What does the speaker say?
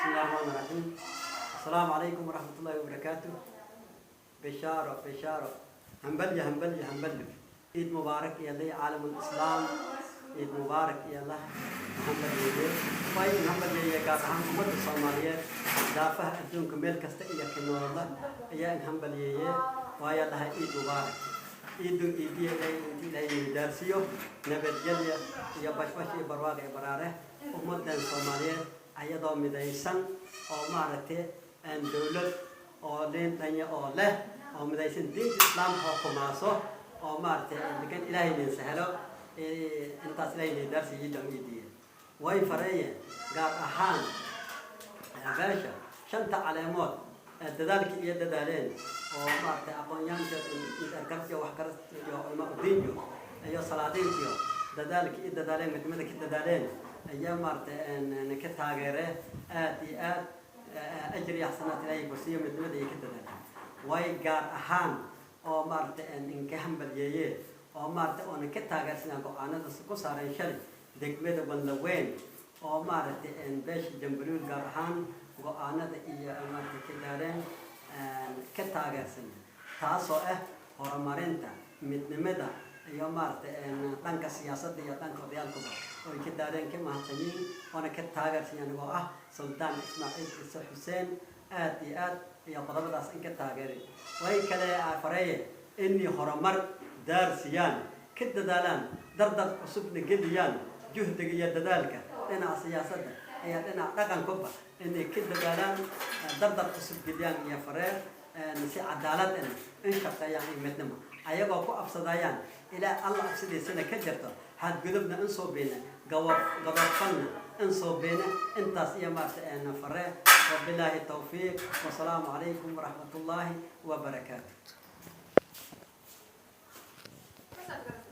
بسم الله الرحمن الرحيم. السلام عليكم ورحمة الله وبركاته. بشارة بشارة، hambalyo hambalyo hambalyo، عيد مبارك يا لي عالم الإسلام، عيد مبارك يا الله. Hambalyeeye way hambalyeeye gaar ahaan ummadda Soomaaliyeed daafaha adduunka meel kasta iyo ka noola ayaa in hambalyeeye waayo dhahay ciid mubaarak. Ciidun ciidiya Ilaahay inti Ilaahay daarsiyo nabadgelya iyo bashbash iyo barwaaq iyo baraare, ummadan Soomaaliyeed ayadoo midaysan oo maaragtay aan dowlad oo liin dhanya oo leh oo midaysan, diinta Islaamka oo kumaaso oo maaragtay degan, Ilaahay nin sahlo intaas, Ilaahay nin daarsiyo ciidan ciidiya. Way fareeye gaar ahaan beesha shanta caleemood dadaalkii iyo dadaaleen oo maaragtay aqoonyahanka garsiyo waxgaras iyo culamaa udiinyo iyo salaadiintiyo dadaalkii iyo dadaaleen, midnimada ka dadaaleen ayaa maaragtay ka taageere aad iyo aad. Ajir iyo xasanaad Ilaahay ku siiyo midnimada iyo ka dadaaleen. Way gaar ahaan oo maaragtay inka hambalyeeye oo maaragtay oona ka taageersanaa go-aanada ku saaran shalay degmada Wanlaweyn oo maaragtay beesha Jambaluul gaar ahaan go-aanada iyo maaragtay ka gaareen ka taageersan, taasoo ah horumarinta midnimada iyo maaragtay dhanka siyaasadda iyo dhanka odayaalkuba oy ka daareen, ka mahadsanyiin oona ka taageersan. Anigoo ah Suldaan Ismaaciil Ciise Xuseen, aad iyo aad iyo qodobadaas in ka taageeray. Way kale fareeye inay horumar daarsiyaan, ka dadaalaan, dardar cusubna geliyaan juhdiga iyo dadaalka dhinaca siyaasadda iyo dhinaca dhaqankuba, inay ka dadaalaan, dardar cusub geliyaan iyo fareer si cadaalad in shaqeeyaan iyo midnimo ayagoo ku absadayaan ilaa Alla absidiisana ka jirto, xadgudubna in soo beena, gabadfalna in soo beena, intaas iyo maarata faree. وبالله التوفيق والسلام عليكم ورحمة الله وبركاته.